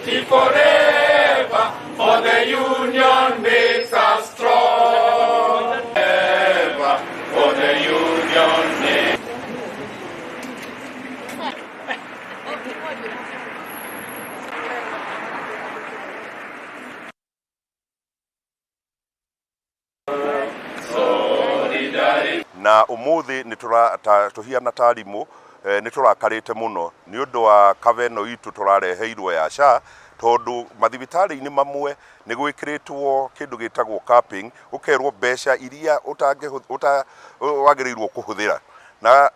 Solidarity forever, for the union makes us strong. Ever, for the union makes. Na umuthi nĩ tũhiana ta arimũ nĩ tũrakarĩte mũno nĩ ũndũ wa cover ĩno itũ tũrareheirwo ya SHA, tondũ mathibitarĩ-inĩ mamwe nĩ gwĩkĩrĩtwo kĩndũ gĩtagwo capping, ũkerwo mbeca iria wagĩrĩirwo kũhũthĩra, na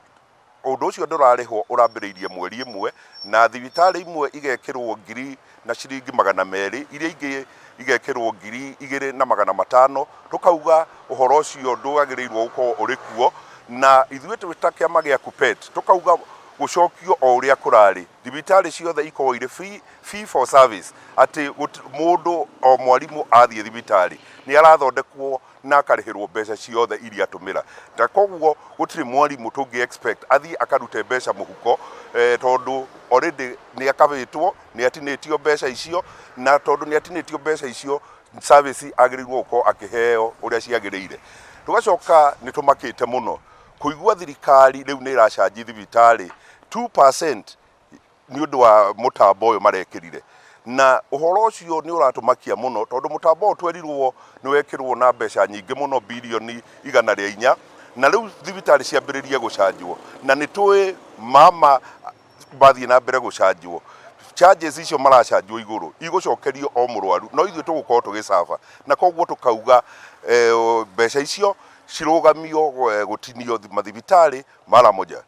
ũndũ ũcio ndũrarĩhwo, ũrambĩrĩirie mweri ĩmwe, na thibitarĩ imwe igekĩrwo 1,200 ciringi, iria ingĩ igekĩrwo 2,500. Tũkauga ũhoro ũcio ndwagĩrĩirwo gũkorwo ũrĩ kuo, na ithuĩ twĩ ta kĩama gĩa KUPPET tũkauga gũcokio o ũrĩa kũrarĩ, thibitarĩ ciothe ikorwo irĩ fee for service, atĩ mũndũ o mwarimũ athiĩ thibitarĩ nĩ arathondekwo na akarĩhĩrwo mbeca ciothe iria atũmĩra, na koguo gũtirĩ mwarimũ tũngĩ expect athiĩ akarute mbeca mũhuko, tondũ already nĩ akabĩtwo, nĩ atinĩtio mbeca icio, na tondũ nĩ atinĩtio mbeca icio, service agĩrĩirwo gũkorwo akĩheo ũrĩa ciagĩrĩire. Tũgacoka nĩ tũmakĩte mũno kũigua thirikari rĩu nĩ ĩracanji thibitarĩ 2% nĩ ũndũ wa mũtambo ũyũ marekĩrire, na ũhoro ũcio nĩ ũratũmakia mũno, tondũ mũtambo ũyũ twerirwo nĩ wekĩrwo na mbeca nyingĩ mũno, birioni 104, na rĩu thibitarĩ ciambĩrĩrie gũcanjwo, na nĩ tũĩ mama mathiĩ na mbere gũcanjwo, charges icio maracanjwo igũrũ igũcokerio o mũrwaru, no ithuĩ tũgũkorwo tũgĩcaba, na koguo tũkauga mbeca icio cirũgamio gũtinio mathibitarĩ mara moja.